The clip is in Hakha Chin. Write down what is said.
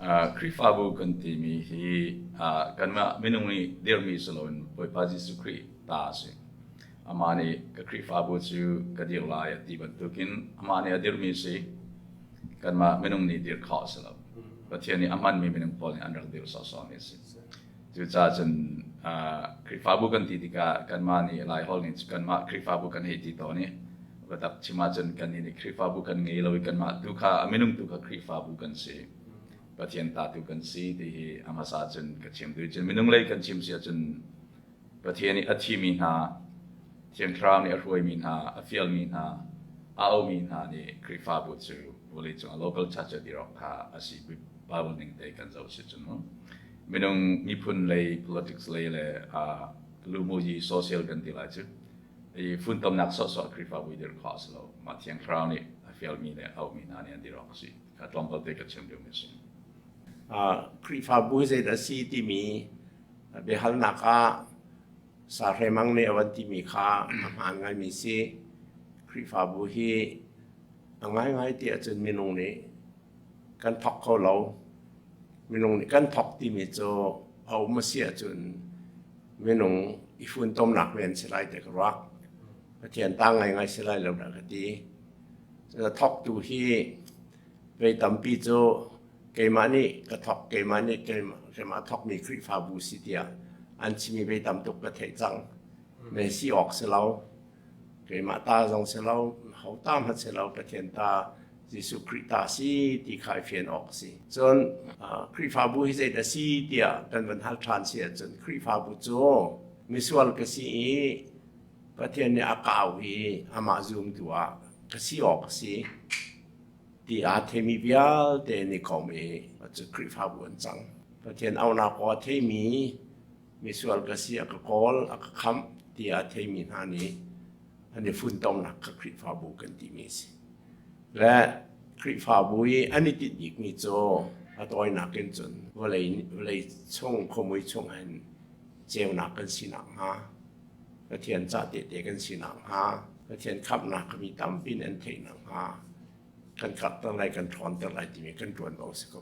Khrihfabu kan timi hi kanmah minung nih dirmi si loin Bawipa Jesuh Khrih ta a si. Amah nih ka Khrihfabu cu ka dir lai a ti bantukin amah nih a dirmi si. Kanmah minung nih dir khawh a si lo. Pathian nih a hmanmi minung pawl nih an rak dir sawhsawhmi a si. Cucaah cun Khrihfabu kan ti tikah kanmah nih Laiholh nih kanmah Khrihfabu kan hei ti tawn i biatak chim ahcun kannih nih Khrihfabu kan ngei lo i kanmah tu kha a minung tu kha Khrihfabu kan si. Pathian ta tu kan si ti hi a hmasa cun ka chim duh. Cun minung lei kan chim si ahcun Pathian nih a thimi hna, Thiang Thlarau nih a hruaimi hna, a fialmi hna, a aumi hna nih Khrihfabu cu vawleicung a local church a dir awk kha a si. Bible ning te kan zoh si cun mu. Minung miphun lei, politics lei le lumuyi social kan ti lai cu i funtomnak sawhsawh Khrihfabu i dir khawh a si lo. Mah Thiang Thlarau nih a fialmi le a aumi hna nih an dir awk a si. Kha tlawmpal te ka chim duhmi a si. Khrihfabu hi zeidah a si timi biahalnak ah Sahremang nih a van timi kha a hmaan ngaimi si. Khrihfabu hi a ngaingai ti ahcun minung nih kan thawk kho lo. Minung nih kan thawk timi cu a um a si ahcun minung i funtomnak men si lai ti ka ruah. Pathian ta ngaingai si lai lo dah ka ti. Thawktu hi vei tampi cu keimah nih ka thawk, keimah nih keimah thawkmi Khrihfabu si tiah an chimi vei tam tuk ka theih cang. Me si awk si lo. Keimah ta zong si lo, ho ta hmanh si lo, Pathian ta Jesuh Khrih ta si ti kha i fian awk a si. Cun Khrihfabu hi zeidah si tiah kan van hal ṭhan si ahcun Khrihfabu cu misual ka si i Pathian nih a ka auh i amah zumtu ah ka si awk a si ti aa theimi vialte an i kom i cu Khrihfabu an cang. Pathian auhnak aw a theimi misual ka si a ka kawl a ka khamh ti aa theimi hna nih an i funtomnak kha Khrihfabu kan timi a si. Le Khrihfabu i an i tinh bikmi cu a tawinak in cun vawlei chung khuamui chung hin ceunak kan si nakhnga Pathian ca tehte kan si nakhnga Pathian khamhnak mi tampi in an theih nakhnga kan karhter lai kan ṭhawnter lai timi kan ṭuanvo a si ko.